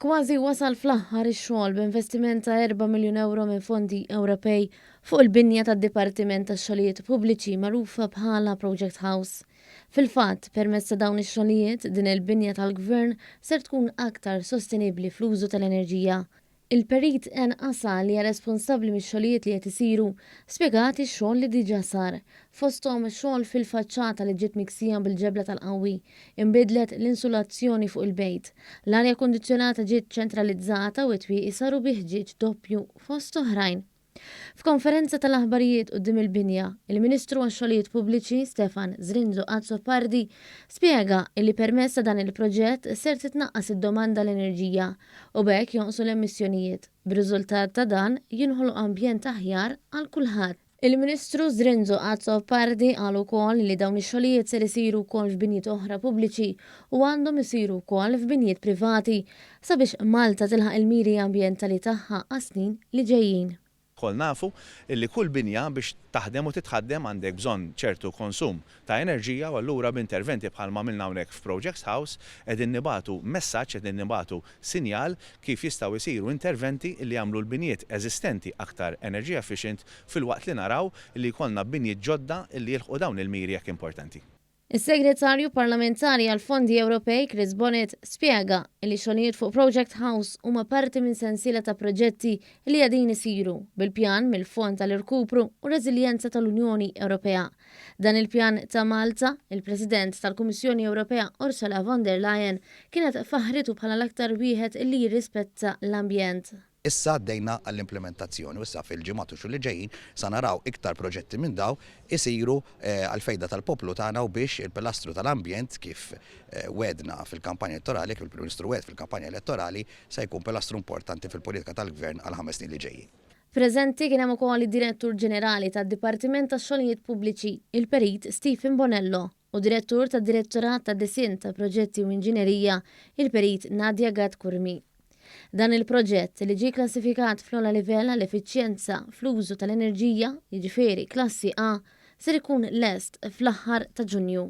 Kważi wasal fl-aħħar ix-xogħol b'investiment ta' 4 miljun ewro minn fondi Ewropej fuq il-binja tad-Dipartiment tax-Xogħlijiet Pubbliċi magħrufa bħala Project House. Fil-fatt, permezz ta' dawn ix-xogħlijiet, din il-binja tal-Gvern ser tkun aktar sostenibbli fl-użu tal-enerġija. Il-Perit Ann Asa li hija responsabbli mix-xogħlijiet li qed isiru, spjegat ix-xogħol li diġà sar, fosthom xogħol fil-faċċata li ġiet miksija bil-ġebla tal-qawwi, inbidlet l-insulazzjoni fuq il-bejt, l-arja kundizzjonata ġiet ċentralizzata u t-twieqi saru bi ħġieġ doppju fost oħrajn. F'konferenza tal-aħbarijiet quddiem il-binja, il-Ministru għax-Xogħlijiet Pubbliċi, Stefan Zrinzo Azzopardi, spjega illi permezz ta' dan il-proġett ser titnaqqas id-domanda għall-enerġija u b'hekk jonqsu l-emissjonijiet. B'riżultat ta' dan, jinħoloq ambjent aħjar għal kulħadd. Il-Ministru Zrinzo Azzopardi qal ukoll li dawn ix-xogħlijiet ser isiru wkoll f'binjiet oħra pubbliċi u għandhom isiru wkoll f'binjiet privati sabiex Malta tilħaq il-miri ambjentali tagħha għas-snin li ġejjin. Lkoll nafu li kull binja biex taħdem u titħaddem għandek bżonn ċertu konsum ta' enerġija u allura b'interventi bħal ma għamilna hawnhekk f'Projects House qegħdin nibagħtu messaġġ, qegħdin nibagħtu sinjal kif jistgħu jsiru interventi li jagħmlu l-binjiet eżistenti aktar energy efficient filwaqt li naraw li jkollna binjiet ġodda li jilħqu dawn il-miri hekk importanti. Is-Segretarju Parlamentari għall-Fondi Ewropej Chris Bonett spjega li x-xogħlijiet fuq Project House huma parti minn sensiela ta' proġetti li qegħdin isiru bil-pjan mill-Fond għall-Irkupru u r-Reżiljenza tal-Unjoni Ewropea. Dan il-pjan ta' Malta, il-President tal-Kummissjoni Ewropea Ursula von der Leyen kienet faħħritu bħala l-aktar wieħed li jirrispetta l-ambjent. Issa għaddejna għall-implimentazzjoni u issa fil-ġimgħat u xhur li ġejjin sa naraw iktar proġetti minn dawn isiru għall-fejda tal-poplu tagħna u biex il-pilastru tal-ambjent kif wegħdna fil-kampanja elettorali, kif il-Prim Ministru wegħed fil-kampanja elettorali, se jkun pilastru importanti fil-politika tal-Gvern għall-ħames snin li ġejjin. Preżenti kien hemm ukoll id-Direttur Ġenerali tad-Dipartiment tax-Xogħlijiet Pubbliċi, il-Perit Stephen Bonello, u Direttur tad-Direttorat tad-Disinn ta' Proġetti u Inġinerija, il-Perit Nadia Gatt Curmi. Dan il-proġett, li ġie kklassifikat fl-ogħla livell għall-effiċjenza fl-użu tal-enerġija, jiġifieri Klassi A, ser ikun lest fl-aħħar ta' Ġunju.